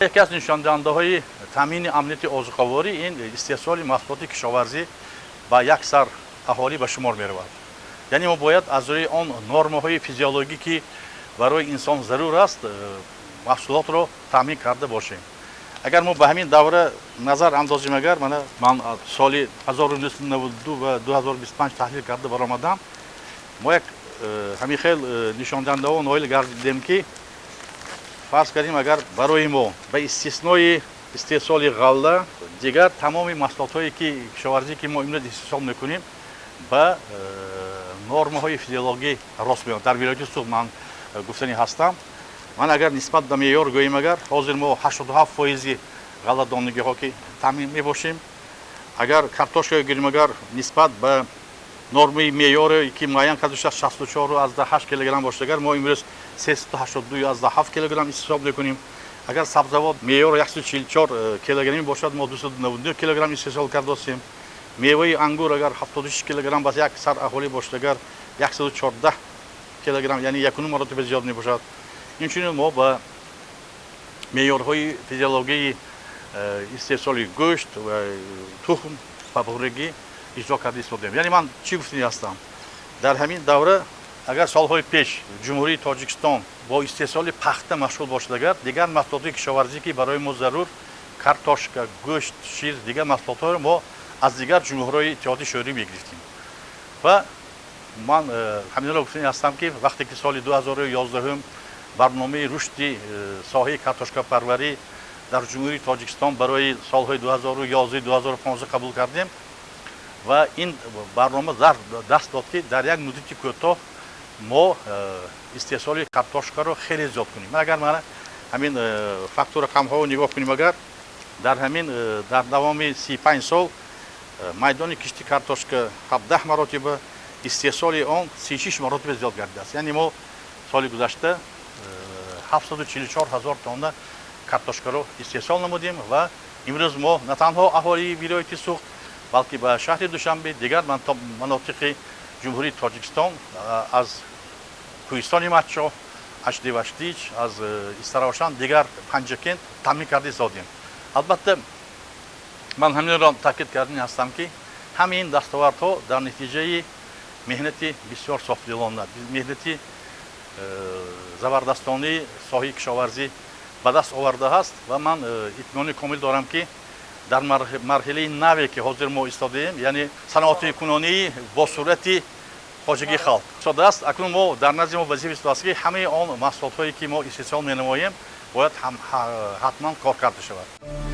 Яке аз нишондиҳандаҳои таъмини амнияти озуқаворӣ ин истеҳсоли маҳсулоти кишоварзӣ ба як сар аҳолӣ ба шумор меравад. Яъне мо бояд аз рӯи он нормаҳои физиологӣ, ки барои инсон зарур аст, маҳсулотро таъмин карда бошем. Агар мо ба ҳамин давра назар андозем, агар мана ман соли 1992 ва 2025 таҳлил карда баромадам, мо як ҳамин хел нишондиҳандаҳо ноил гардидем, ки фарз кардем, агар барои мо ба истиснои истеҳсоли ғалла дигар тамоми маҳсулотҳое ки кишоварзӣ, ки мо имрӯз истеҳсол мекунем, ба нормаҳои физиологӣ рост меояд. Дар вилояти Суғд ман гуфтанӣ ҳастам. Ман агар нисбат ба меъёр гӯем, агар ҳозир мо 87 фоизи ғалладонагиҳо ки таъмин мебошем. Агар картошка гирем, агар нисбат ба нормаи меъёре, ки муайян карда шудааст, 64,8 килограмм бошад, агар мо имрӯз 382,7 килограмм истеҳсол мекунем. Агар сабзавот меъёр 144 килограмм бошад, мо 299 килограмм истеҳсол кардастем. Меваи ангур агар 76 килограмм ба як сар аҳолӣ бошад, агар 114 килограмм, яъне якуним маротиба зиёд мебошад. Инчунин мо ба меъёрҳои физиологии истеҳсоли гӯшт ва тухм ба пуррагӣ иҷро карда истодем. Яъне ман чӣ гуфтанӣ ҳастам? Дар ҳамин давра, агар солҳои пеш Ҷумҳурии Тоҷикистон бо истеҳсоли пахта машғул бошад, агар дигар маҳсулоти кишоварзӣ, ки барои мо зарур, картошка, гӯшт, шир, дигар маҳсулотҳоро мо аз дигар ҷумҳуриҳои Иттиҳоди Шӯравӣ мегирифтем. Ва ман ҳаминро гуфтанӣ ҳастам, ки вақте ки соли 2011-ум барномаи рушди соҳаи картошкапарварӣ дар Ҷумҳурии Тоҷикистон барои солҳои 2011, 2015 қабул кардем ва ин барнома даст дод, ки дар як муддати кӯтоҳ мо истеҳсоли картошкаро хеле зиёд кунем. Агар мана ҳамин факту рақамҳоро нигоҳ кунем, агар дар ҳамин дар давоми 35 сол майдони кишти картошка 17 маротиба, истеҳсоли он 36 маротиба зиёд гардидааст. Яъне мо соли гузашта 744 ҳазор тонна картошкаро истеҳсол намудем ва имрӯз мо на танҳо аҳолии вилояти Суғд, балки ба шаҳри Душанбе, дигар манотиқи Ҷумҳурии Тоҷикистон, аз кӯҳистони Матчоҳ, аз Деваштич, аз Истаравшан, дигар Панҷакент таъмин карда истодем. Албатта, ман ҳаминро таъкид кардани ҳастам, ки ҳамаи ин дастовардҳо дар натиҷаи меҳнати бисёр софдилона, меҳнати забардастонии соҳаи кишоварзӣ ба даст овардааст. Ва ман итминони комил дорам, ки дар марҳилаи наве, ки ҳозир мо истодаем, яъне саноатикунонии бо суръати хоҷагии халқ истодааст, акнун мо дар назди мо вазифа истодааст, ки ҳамаи он маҳсулотҳое, ки мо истеҳсол менамоем, бояд ҳатман кор карда шавад.